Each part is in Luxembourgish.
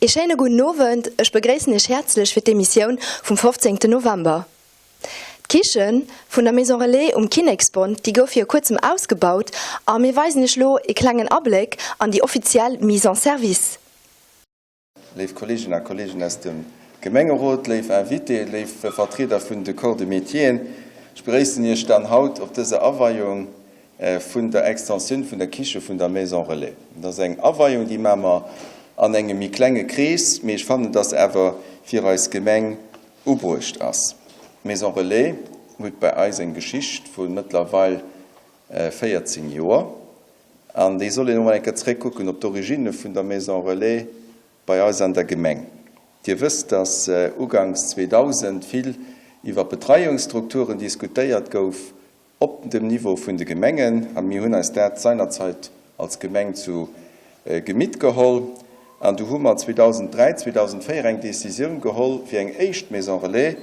Ee schéine gudden Owend, ech begréissen Iech häerzlech fir d'Emissioun vum 15 November. D'Kichen vun der Maison Relais um Kinneksbond, déi gouf viru kuerzem ausgebaut a mir weisen Iech lo ee klengen Abléck an déi offiziell Mise en service. Léif Kolleeginnen a Kolleegen aus dem Gemengerot, léif Invitéen, léif Vertrieder vun de Corps de Métieren, ech beréissen Iech dann haut op dëser Aweiung vun der Extensioun vun der Kiche vun der Maison Relais. Dat ass eng Aweiung, déi maache mer an engem méi klenge Krees, mee ech fannen, dass awer fir eis Gemeng ubruecht ass. D'Maison Relais huet bei eis eng Geschicht vu mëttlerweil 14 Joer. An déi soll een och mol eng Kéier zréckkucken op d'Originne vun der Maison Relais bei eis an der Gemeng. Dir wësst, dass uganks 2000 vill iwwer Betreiungsstrukturen diskutéiert gouf op dem Niveau vun de Gemengen. A mir hunn eis dat seinerzeit als Gemeng zu Gemitt geholl. An du hu mer 2003, 2004 eng Décisioun geholl, fir eng éischt Maison Relais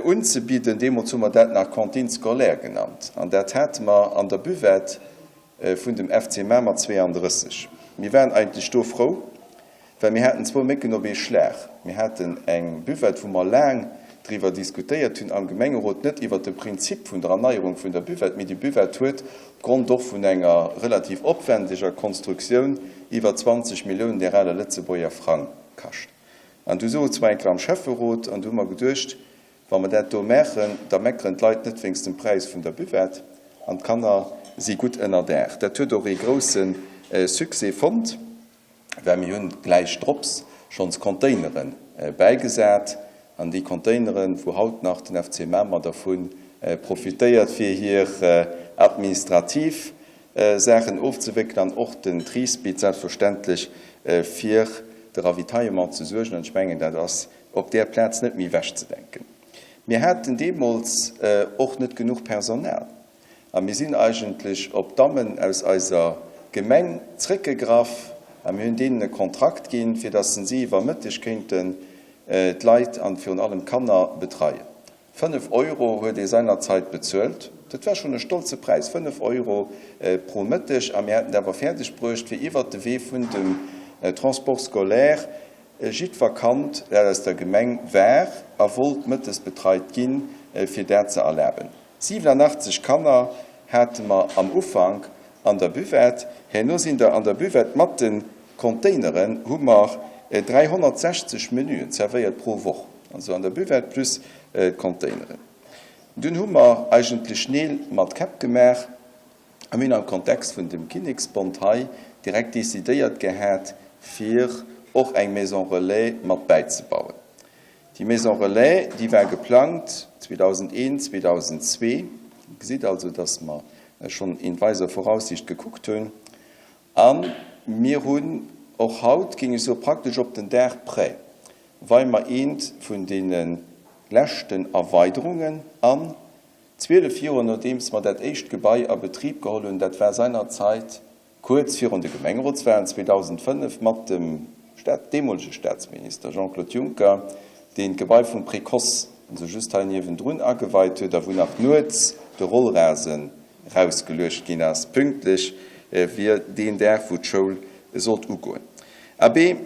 unzebidden. Deemools hu mer dat nach Cantine scolaire genannt. An dat hate mer an der Buvette vun dem FC Mamer 32. Mir waren eigentlech do frou, well mir haten zwou Mécken op ee Schlag. Mir haten eng Buvette, wou mer laang driwwer diskutéiert hunn am Gemengerot, net iwwert de Prinzip vun der Erneierung vun der Buvette, mee déi Buvette huet opgrond och vun enger relativ opwendeger Konstruktioun iwwer 20 Milliounen där aler Lëtzebuerger Frang kascht. An du souz mer eng Kéier am Schäfferot an du hu mer geduecht, Wa mer dat do maachen, da meckeren d'Leit net wéinst dem Präis vun der Buvette an d'Kanner si gutt ënnerdaach. Dat huet och ee grousse Succès fonnt, well mir hunn gläich drops schonns Containere bäigesat an déi Containeren, wou haut nach den FC Mamer dervu profitéiert, fir hir administrativ Saachen ofzewéckelen an och den Trispit selbstverständlech fir de Ravitaillement ze suergen. An ech mengen, dat ass op där Plaz net méi ewechzedenken. Mir haten deemools och net genuch Personal a mir sinn eigentlech op d'Dammen aus eiser Gemeng zréckgegraff a mir hunn deenen e Kontrakt ginn, fir datt se si iwwer Mëtteg kéinten d'Leit an virun allem d'Kanner betreien. 5 Euro huet ee seinerzeit bezuelt. Dat war schonn e stolze Präis, 5 Euro pro Mëtteg. A mir haten et awer fäerdeg bruecht, fir iwwert de Wee vun dem Transport scolaire jiddwer Kand, dat aus der Gemeng war a wollt mëttes betreit ginn, fir dat ze erlaben. 87 Kanner hate mer am Ufank an der Buvette. Herno sinn der an der Buvette mat de Containeren hu mer 360 Menüen zerwéiert pro Woch, also an der Buvette plus d'Containeren. Dunn hu mer eigentlech Neel mat Käpp gemaach a mir hunn am Kontext vun dem Kinneksbond hei direkt decidéiert gehat, fir och eng Maison relais mat bäizebauen. Déi Maison relais, déi war geplangt 2001, 2002. Dir gesitt also, dass mer schonn in weiser Voraussicht gekuckt hunn. A mir hunn och haut, géing ech soen, praktesch op den Dag près, weie mer eent vun deene leschten Erweiderungen an, 12 Joer nodeems mer dat éischt Gebai a Betrib geholl hunn, dat war seinerzeit kuerz virun de Gemengerotswahlen 2005 mat dem deemolege Staatsminister Jean-Claude Juncker, deen d'Gebai vum Précoce, also just hei niewendrun, ageweit huet a wou nach nuets de Rollrasen rausgeluecht ginn ass, pünktlech fir deen Dag, wou d'Schoul sollt ugoen. Abee,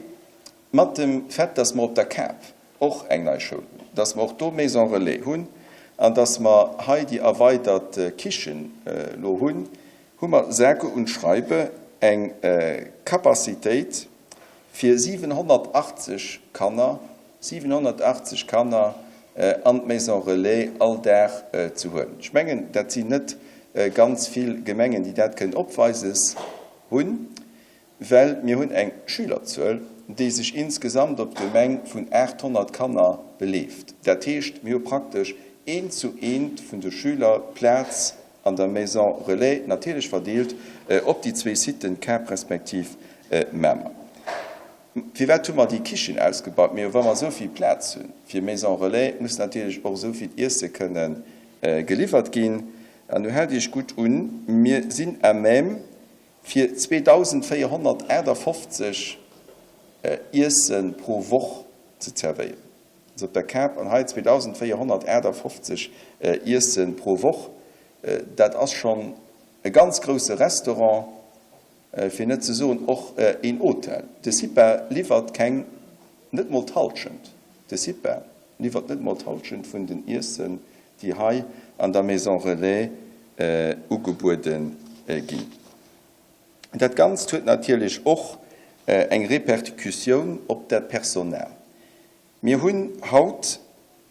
mat dem Fait, dass mer op der Kap och eng nei Schoul hunn, dass mer och do Maison relais hunn an dass mer hei déi erweidert Kichen elo hunn, hu mer sage und schreibe eng Capacitéit fir 780 Kanner, 780 Kanner an d'Maison relais all Dag ze huelen. Ech mengen, dat sinn net ganz vill Gemengen, déi dat kënnen opweises hunn, well mir hunn eng Schülerzuel, déi sech insgesamt op d'Gemeng vun 800 Kanner beleeft. Dat heescht, mir hu praktesch eent zu eent vun de Schüler Plaz an der Maison relais, natierlech verdeelt op déi zwee Siten, Kap respektiv Mamer. Firwat hu mer déi Kichen ausgebaut? Mee wa mer esou vill Plaz hunn fir Maison relais, muss natierlech och esou vill Iesse kënne geliwwert ginn. An nu haalt Iech gutt un, Mir sinn à même fir 2.458 Iesse pro Woch ze zerwéieren. Also op der Kap an hei 2.458 Iesse pro Woch, dat ass schonn e ganz grousse Restaurant, fir net ze soen och een Hotel. De CIPA liwwert keng. net mol d'Halschent, de CIPA liwwert net mol d'Halschent vun den Iessen, déi hei an der Maison Relais ugebuede ginn. Dat Ganzt huet natierlech och eng Repercussioun op dat Personal. Mir hunn haut,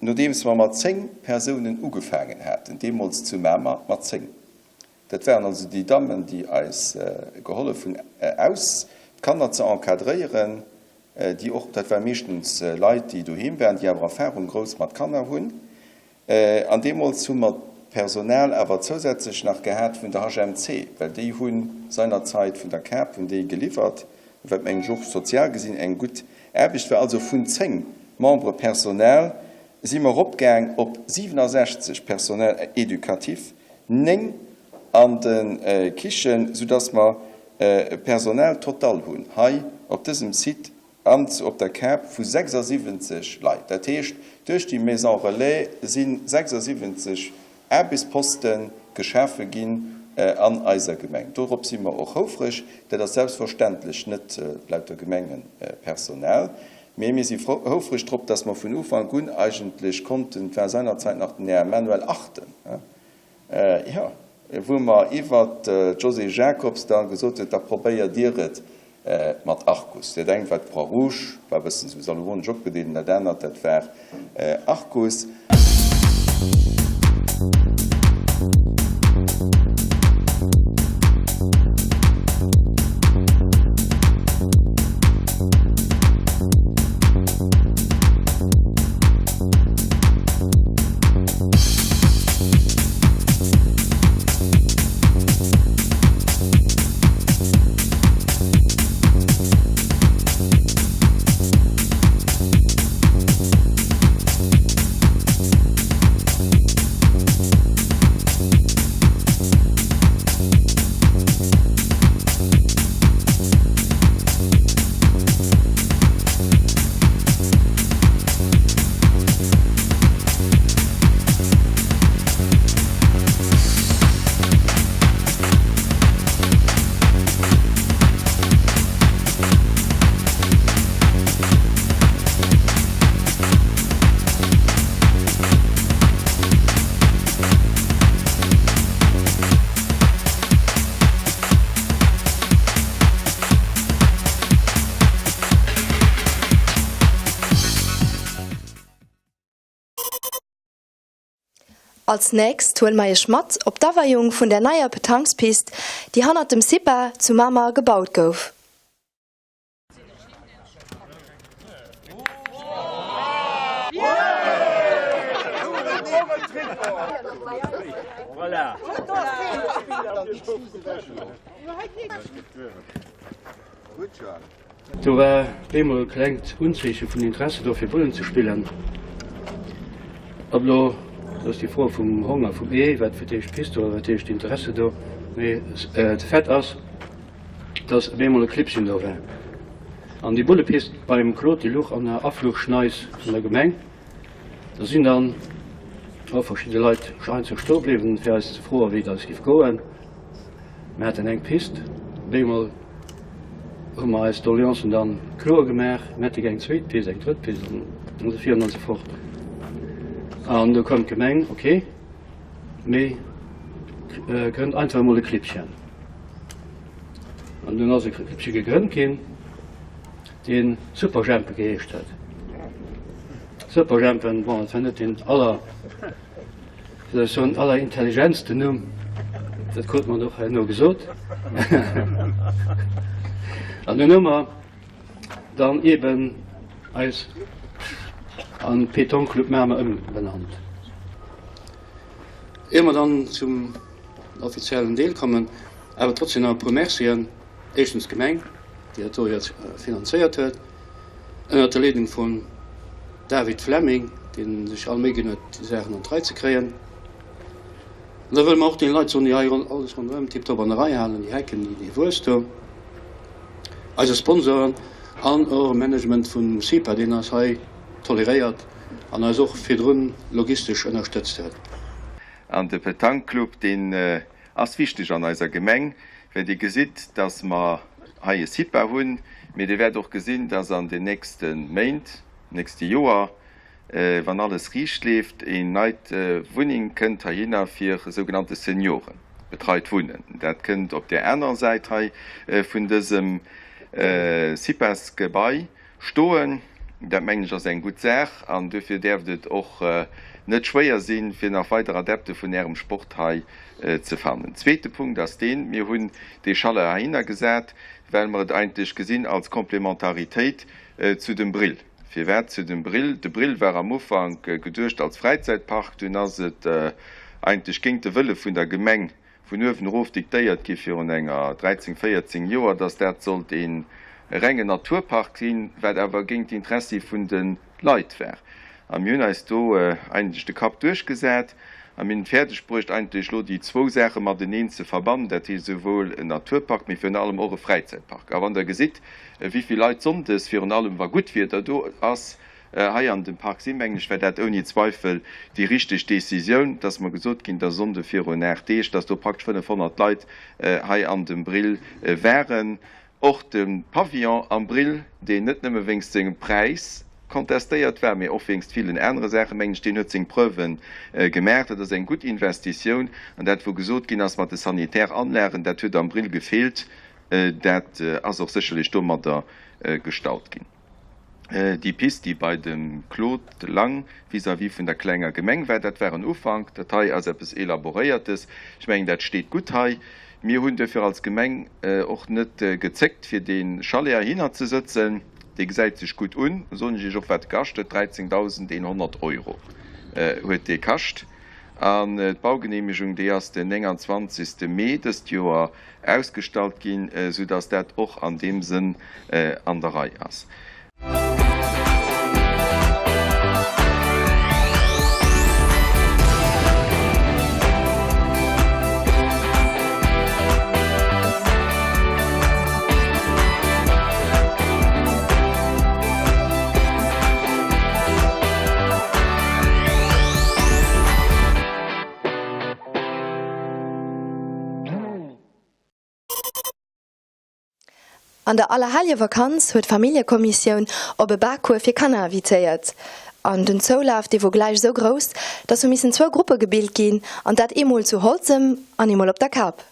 nodeems mer mat 10 Persounen ugefaangen haten, deemools zu Mamer mat 10, dat waren also déi Dammen, déi eis gehollef hunn aus d'Kanner ze encadréieren, déi och, dat ware meeschtens Leit, déi doheem waren, déi awer Erfahrung grouss mat Kanner hunn, An deemools hu mer d'Personal awer zousätzlech nach gehat vun der HMC, well déi hu seinerzeit vun der KAP hunn déi geliwwert, wat mengen ech och sozial gesinn eng gutt Aarbecht war. Also vun 10 Membres Personnel si mer eropgaang op 67 Personnel éducatif, 9 an de Kichen, soudass mer e Personal total hunn hei op dësem Site An op der Kap vu 76 Leit. Dat heescht, duerch déi Maison relais si 76 Aarbechtsposte geschafe ginn an eiser Gemeng. Dorop si mer och houfreg. Dat ass selbstverständlech net lauter Gemengepersonal, mee mir si houfreg drop, dass mer vun Ufank un eigentlech konnten, et war seinerzeit nach den Här Manuel Achten, Jo, wou mer iwwert d'Josée Jacobs da gesot huet, da probéiert Dir et mat Arcus. Dat engt war d'Croix Rouge, war e bëssen esou salomonesch opgedeelt, an dat anert, dat war Arcus. Als nächst huele mer iech mat op d'Aweiung vun der neier Petanquespist, déi hannert dem CIPA zu Mamer gebaut gouf. Do war bemol e klengt Unzeeche vun Interesse do fir Bullen ze spillen. Ob lo, do ass déi Fro vum Honger vum Ee, wat fir d'éischt d'Pist do, wat d'éischt d'Interesse do, mee de Fait ass, dass bemol e Clibbchen do war. An déi Bullepist beim Claude, déi luch an der Afluchschneis vun der Gemeng. Do sinn dann och verschidde Leit einzel stoe bliwwen, fir eis ze froen, wéi et eis géif goen. Mir haten eng Pist. Op eemol hu mer eis Doleancen dann kloer gemaach, mir hätte gär eng zweet Pist, eng drëtt Pist an esou virun an esou fort. An du koum d'Gemeng, ok, mee grënnt einfach emol e Clibbchen. An dunn ass e Clibbche gegrënnt ginn, dee Superjhempe geheescht huet. Superjhempen, bon, dat war net deen aller. Dat ass soen allerintelligentsten Numm, dat krut mer och herno gesot. An dunn hu mer dann eben eis an Pétanque Club Mamer ëmbenannt. Ier mer dann zum offiziellen Deel kommen, awer trotzdem nach e puer Mercien. Éischtens d'Gemeng, déi dat do jo finanzéiert huet, ënnert der Leedung vum David Fleming, dee sech all Méi ginn huet, déi Saachen an d'Rei ze kréien. An da wëlle mer och deene Leit soen, déi hei alles ronderëm tiptop an der Rei halen, déi Hecken, déi Wuess do, eise Sponsoren an och dem Management vum CIPA, deen eis hei toleréiert an eis och virdrun logistesch ënnerstëtzt huet. An de Petanque Club, deen Ass wichteg an eiser Gemeng, well Dir gesitt, dass mer hei e CIPA hunn. Mee Dir wäert och gesinn, dass an den nächste Méint, nächste Joer, wann alles riicht leeft, een neit Wunneng kënnt heihinner fir sougenannte Senioren, betreit Wunnen. Dat kënnt op där anerer Säit hei vun dësem CIPAS-Gebai stoen. Dat mengen ech ass eng gutt Saach an duerfir däerft et och net schwéier sinn, fir nach weider Adepte vun Ärem Sport hei ze fannen. Zweete Punkt ass deen, Mir hunn dee Chalet heihinner gesat, well mer et eigentlech gesinn als Komplementaritéit zu dem Brill. Firwat zu dem Brill? De Brill war am Ufank geduecht als Fräizäitpark, dunn ass et eigentlech géint de Wëlle vun der Gemeng vun uewen erof diktéiert gi virun enger 13, 14 Joer, dass dat sollt ee rengen Naturpark sinn, wat awer géint d'Intressi vun de Leit war. A mir hunn eis do eigentlech de Kapp duerchgesat a mir hunn et fäerdeg bruecht, eigentlech elo déi zwou Saache mateneen ze verbannen, dat heescht esouwuel en Naturpark, mee virun allem och e Fräizäitpark. A wann Der gesitt, wéi vill Leit sonndes, virun allem wa gutt Wieder do ass, hei an dem Park sinn, mengen ech, war dat ouni Zweifel déi richteg Décisioun, dass mer gesot ginn, dass Sonnde virun 8 Deeg, dass do praktesch 500 Leit hei an dem Brill waren. Och de Pavillon am Brill, deen net nëmme wéinst sengem Präis kontestéiert war, mee och wéinst villen anere Saachen, mengen ech, deen huet seng Preuve gemaach. Dat ass eng gutt Investitioun. An dat, wou gesot ginn ass mat de Sanitäranlagen, dat huet am Brill gefeelt. Dat ass och sécherlech domadder gestallt ginn. Déi Pist, déi bei dem Claude Lang vis-à-vis vun der klenger Gemeng war, dat war en Ufank. Dat hei ass eppes Elaboréiertes. Ech mengen, dat steet gutt hei. Mir hunn duerfir als Gemeng och net gezéckt, fir dee Chalet heihinner ze sëtzen. Dee gesäit sech gutt un. Soen ech Iech och, wat e kascht huet, 13.100 Euro huet dee kascht. An d'Baugeneemegung, déi ass den 29. Mee dëst Joer ausgestallt ginn, esou dass dat och an deem Sënn an der Rei ass. An der Allerheljevakanz huet d'Familljekommissioun op e Bakcours fir Kanner invitéiert. An den Zoulaf dee wor gläich esou grouss, dass hu missen zwou Gruppe gebilt ginn, an dat eemol zu Holzem an eemol op der Kap.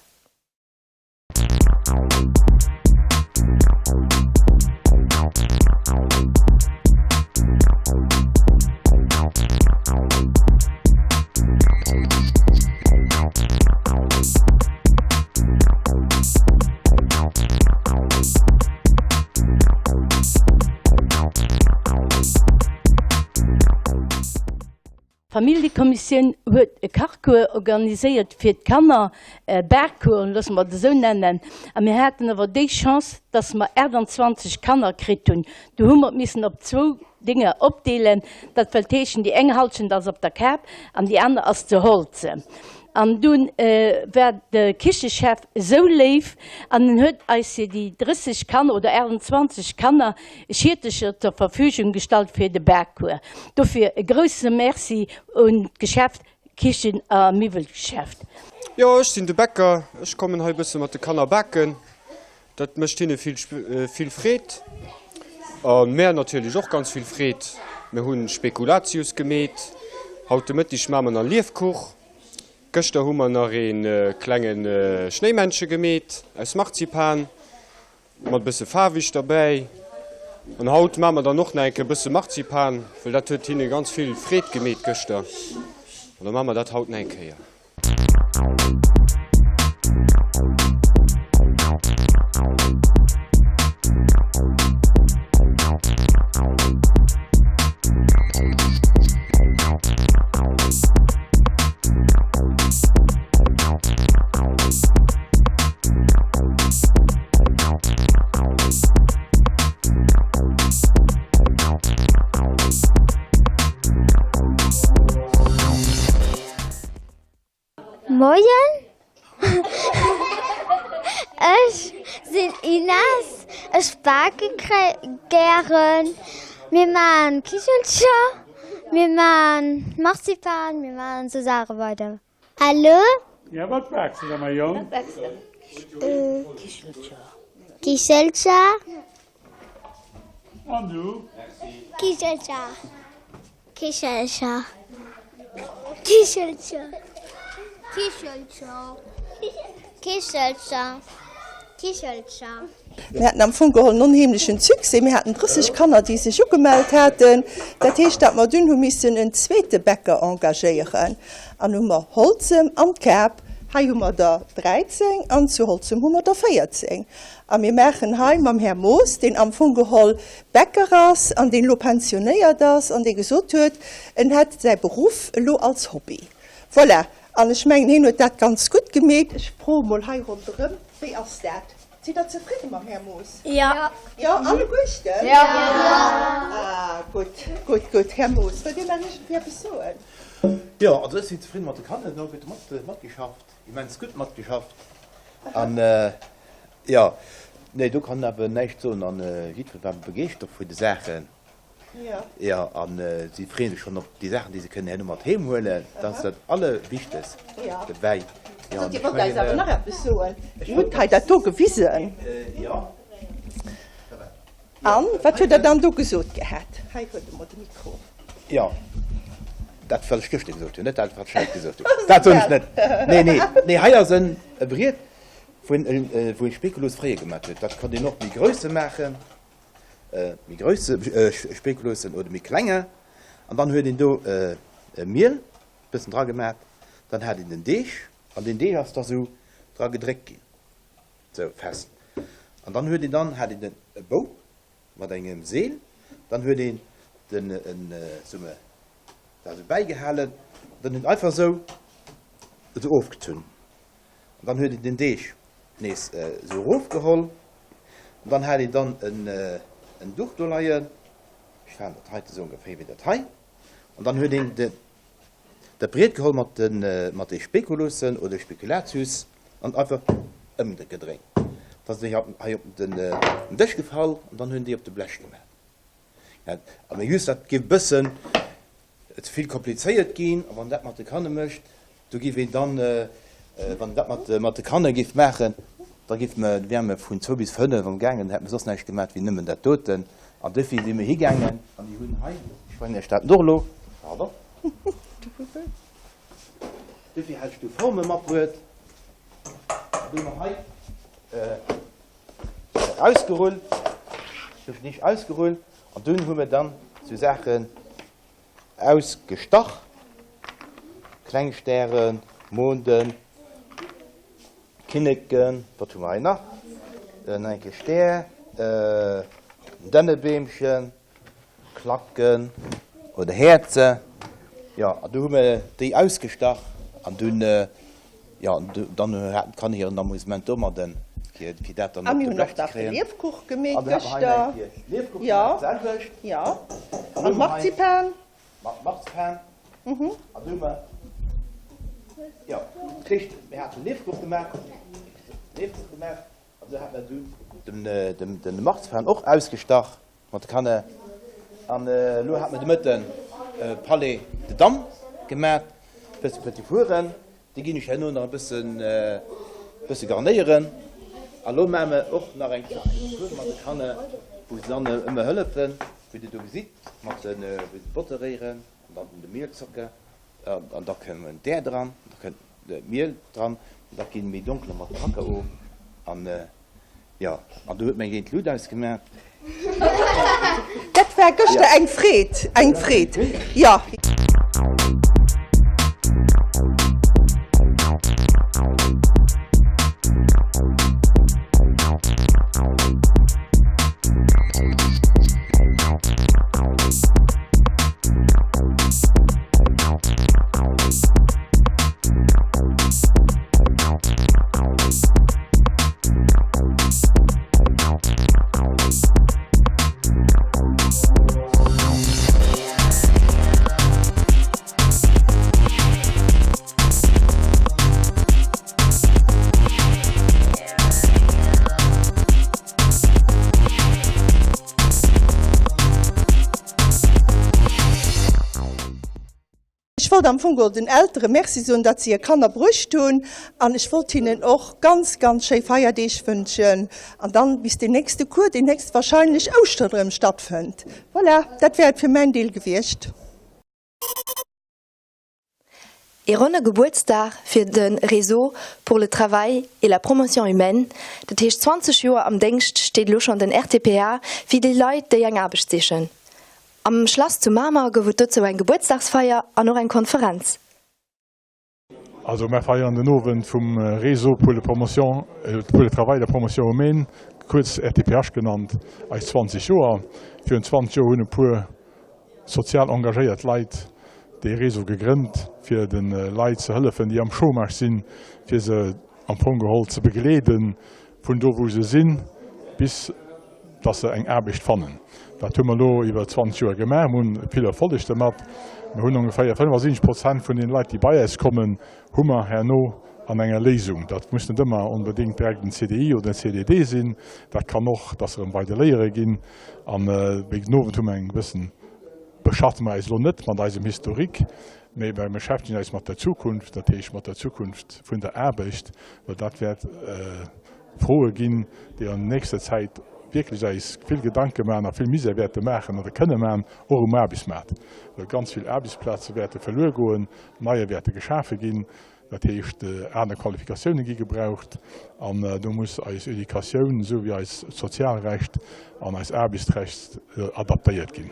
D'Familljekommissioun huet e Kachcours organiséiert fir d'Kanner, e Bakcours, loosse mer et esou nennen. A mir haten awer déi Chance, dass mer 28 Kanner kritt hunn. Du hu mer et missen op zwou Dénger opdeelen. Dat wëllt heeschen, déi eng Halschent ass op der Kap an déi aner ass zu Holzem. An dunn war de Kichechef esou léif an en huet eis fir déi 30 Kanner oder 28 Kanner Schiertecher zur Verfügung gestallt fir de Bakcours. Dofir e grousse Merci un d'Geschäft Kichen a Miwwelgeschäft. Jo, ech sinn de Bäcker. Ech kommen hei e bësse mat de Kanner baken. Dat mécht hinne vill vill Freed a mär natierlech och ganz vill Freed. Mir hu Spekulatius gemeet, haut de Mëttig maa mer nach Liefkuch, gëschter hu mer nach ee klenge Schnéimännche gemeet aus Marzipan mat bësse Faarwig derbäi an haut maa mer dann och nach eng Kéier bësse Marzipan, well dat huet hinne ganz vill Freed gemeet gëschter an da maa mer dat haut nach eng Kéier. Moien, ech sinn Ines, ech bake gären. Mir maachen Kichelcher, mir maachen Marzipan, mir maachen esou Saache weider. Hallo. Ja, wat baaks de da, mäi Jong? Kichelcher. An du? Kichelcher. Kichelcher. Kichelcher. Kichelcher. Kichelcher. Kichelcher. Mir haten am Fong geholl en onheemlechen Succès. Mir haten 30 Kanner, déi sech ugemellt haten. Dat heescht, datt mer dunn hu missen en zweete Bäcker engagéieren. An hu mer Holzem an d'Kap. Hei hu mer der 13 an zu Holzem hu mer der 14. A mir maachen hei mam Här Moos, deen am Fong geholl Bäcker ass an deen elo pensionéiert ass an dee gesot huet, en hätt säi Beruff elo als Hobby. Voilà. An ech mengen, hien huet dat ganz gutt gemeet. Ech froe mol hei ronderëm, Wéi ass dat? Sidd Der zefridde mam Här Moos? Jo. Jo, alleguerten? Jo. Ah, gutt, gutt, gutt. Här Moos, wëllt Dir nach iergendwéi eppes soen? Jo, also ech sinn zefridde mat de Kanner. Elo gëtt matgeschafft, immens gutt matgeschafft. An jo, nee, do kann een awer näischt soen. An jiddweree war begeeschtert vun de Saachen. Jo, a si freeë sech schonn op déi Saachen, déi se kënnen herno mat heem huelen. Dat ass dat Allerwichtegst dobäi. Jo, Dir wollt eis awer nach eppes soen. Dir hutt hei dat do gewisen. Jo. An wat huet Der dann do gesot gehat? Hei, huelt emol de Mikro. Jo, dat, wat ech gëschter gesot hunn, net dat, wat ech haut gesot hunn. Dat soen ech net. Nee, nee, nee, hei ass en Briet, wou een, wou ee Speculoos fréier gemaat huet. Dat konnt een och méi grousse maachen. Méi grousse Spekuloossen oder méi klenge an dann huet een do Miel bëssen dra gemat, dann hat een den Deeg an deen Deeg ass da sou dra gedréckt ginn, sou fest an dann huet een dann hat een den e Bou mat engem Seel, dann huet een den en sou me da sou bäigehalen, dann huet een einfach sou esou ofgezunn. An dann huet een den Deeg nees esou erofgeholl. An dann hat een dann en Duch do leien, ech fannen dat heite sou ongeféier wéi dat hei. An dann huet een dat Briet geholl mat de Spekulossen oder Spekulatius an einfach ëmgedréint. Da sinn déi hei op den Dësch gefall an dann hunn déi op de Blech gemaach. A mee just dat géif e bëssen ze vill komplizéiert ginn. A wann dat mat de Kanne mécht, do géif een dann, wann een dat mat de Kanne géif maachen, da géif mer, wäre mer vun zwou bis fënnef am gaangen, da hätte mer soss näischt gemaat wéi nëmmen dat doten. An duerfir si mir higaangen an déi hunn hei, ech weisen Iech dat och elo, pardon, duerfir hat ech du Forme matbruet, an do hu mer hei, Ausgerullt, gouf nicht ausgerullt an dunn hu mir dann sou Saachen ausgestach, kleng Stären, Monden, Kinneken, wat hu mer hei nach, nach eng Kéier Stär, en Dännebeemchen. Klacken oder Häerzer, jo, an du hu mer déi ausgestach an dunn, jo, dann haten d'Kanner hiren Amusement domadden, fir fir dat dann A op mir de hunn Blech och ze nach de kréien. Liefkuch gemeet An du hat mer hei nach gëschter. eng Kéier Liefkuch Jo, gemaach, d'selwecht. jo. An An du hu mer hei Marzipan. mat Marzipan. An du hu mer, jo, dat heescht, mir haten Liefkuch gemaach, Liefkuch gemaach, an du hat mer dunn den Marzipan och ausgestach. Mat de Kanner. An elo hat mer de Mëtten Palais de Damme gemat, bësse Petit Four'en, déi ginn ech herno nach e bëssen bësse garnéieren. A lo maache mer och nach eng Kéier Petit Four mat de Kanner, wou se dann ëmmer hëllefen, wéi Der do gesitt, mat de wou se d'Botter réieren an dann de Mielzocker an da kënnt d'Äer dran, da kënnt d'Miel dran an dat ginn méi donkel mat Kakao an jo an do huet meng géint d'Lut ausgemaat. Dat war gëschter eng Freed, eng Freed, jo. wollt am Fong geholl den Eltere Merci soen, datt se hir Kanner bruecht hunn an ech wollt hinnen och ganz, ganz schéi Feierdeeg wënschen an dann bis deen nächste Cours, deen héchstwahrscheinlech Ouschteren erëm stattfënnt. Voilà, dat wär et fir mäin Deel gewiescht. Ee ronne Gebuertsdag fir de Réseau pour le travail et la promotion humaine, dat heescht 20 Joer am Déngscht steet elo schonn den RTPA fir déi Leit, déi eng Aarbecht sichen. Am Schlass zu Mamer gouf et dozou eng Gebuertsdagsfeier an och eng Konferenz. Also mär feieren den Owend vum Réseau pour le promotion, pour le travail et la promotion humaine, kuerz RTPH genannt, eis 20 Joer. Virun 20 Joer hunn e puer sozial engagéiert Leit dee Réseau gegrënnt, fir de Leit ze hëllefen, déi am Chômage sinn, fir se am Fong geholl ze begleeden, vun do wou se sinn, bis dass se eng Aarbecht fannen. Dat hu mer elo iwwer 20 Joer gemaach. Mer hunn vill Erfolleg domat. Mer hunn ongeféier 75 Prozent vun deene Leit, déi bei eis kommen, hu mer herno an enger Léisung. Dat muss net ëmmer onbedéngt direkt en CDI oder en CDD sinn. Dat kann och, dass se erëm weider léiere ginn. An wéi den Owend hu mer eng gewëssen, beschafte mer eis elo net mat eisem Historique, mee mer beschäftegen eis mat der Zukunft, dat heescht mat der Zukunft vun der Aarbecht, well dat wäert Froe ginn, déi an nächster Zäit wierklech eis vill Gedanke maachen a vill Misär wäerte maachen oder kënne maachen, och um Aarbechtsmaart, well ganz vill Aarbechtsplaze wäerte verluer goen, neier wäerte geschafe ginn. Dat heescht, aner Qualifikatioune gi gebraucht an do muss eis Educatioun esou wéi eist Sozialrecht an eist Aarbechtsrecht adaptéiert ginn.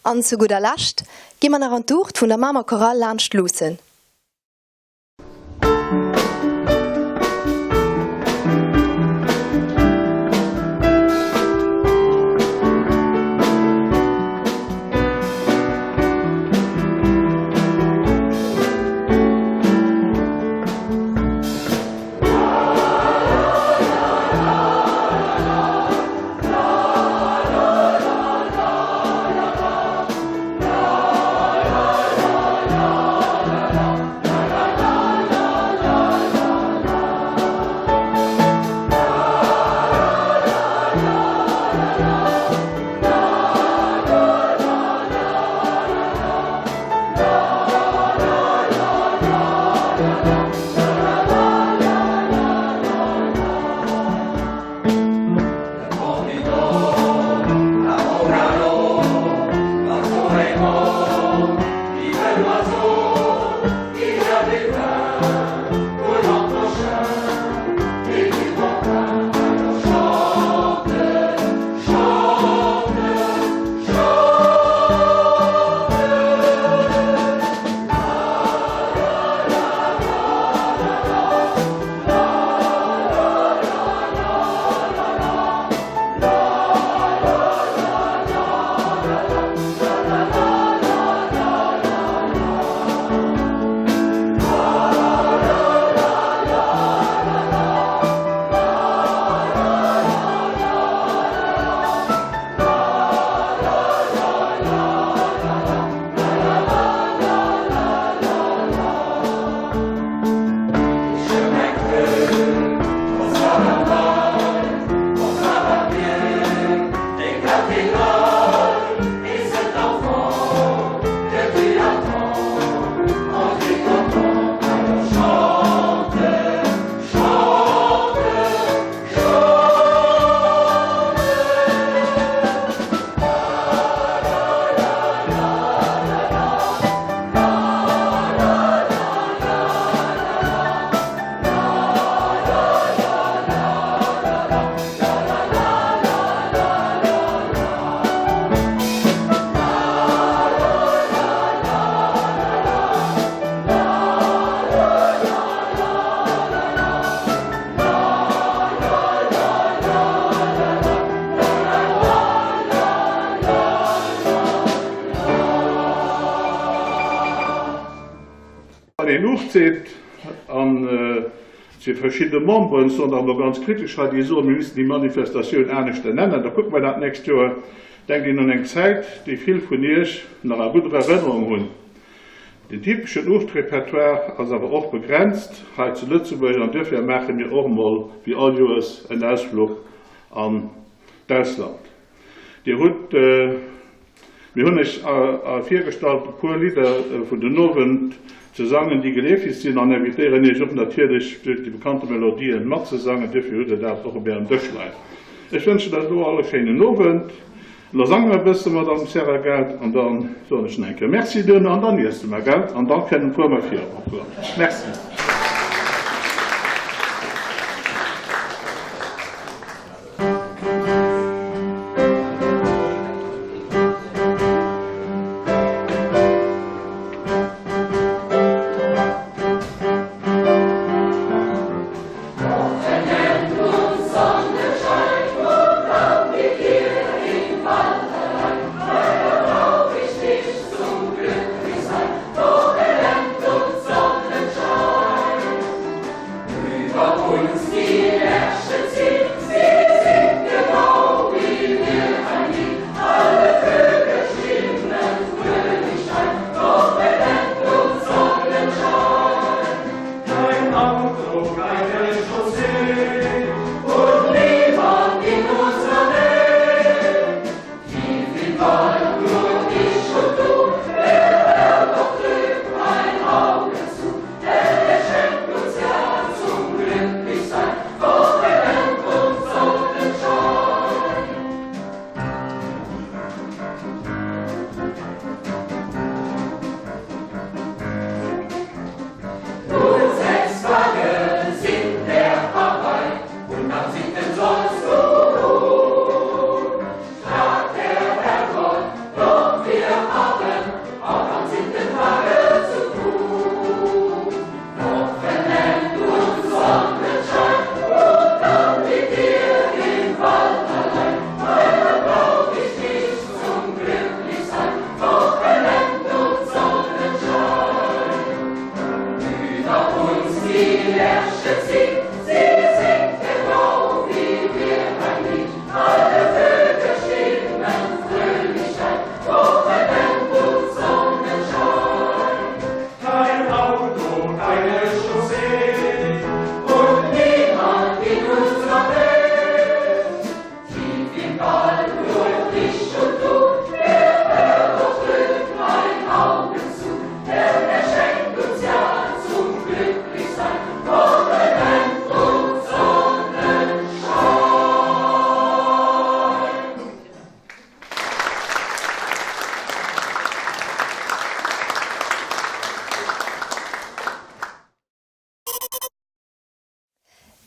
An zu gudder Lescht gi mer nach an d'Uucht vun der Mamer Chorale laanscht luussen. seet, an et si verschidde Memberen, ech soen dat emol ganz kritesch hei, déi soen, mir missten déi Manifestatioun aneschter nennen, da kucke mer dat d'nächst Joer, denkt een un eng Zäit, déi vill vun Iech nach a gudder Erënnerung hunn. Den typeschen Uuchtrepertoire ass awer och begrenzt hei zu Lëtzebuerg an duerfir maache mir och emol wéi all Joers en Ausfluch an d'Ausland. Dir hutt, mir hunn Iech virgestallt e puer Lidder vun den Owend ze sangen, déi geleefeg sinn an invitéieren Iech och natierlech déi bekannte Melodien matzesangen. Duerfir hutt Der dat och op Ärem Dësch leien. Ech wënschen Iech elo all e schéinen Owend. Elo sange mer e bësse Madame Serra, gelt? An da soen ech nach eng Kéier Merci duerno an dann iesse mer, gelt? An da kënnen fuere mer virun. Merci.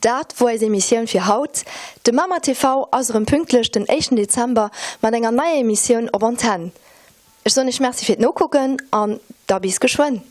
Dat wor eis Emissioun fir haut. De Mamer TV ass erëm pünktlech den éischten Dezember mat enger neier Emissioun op Antenn. Ech soen iech Merci fir d'Nokucken an da bis geschwënn.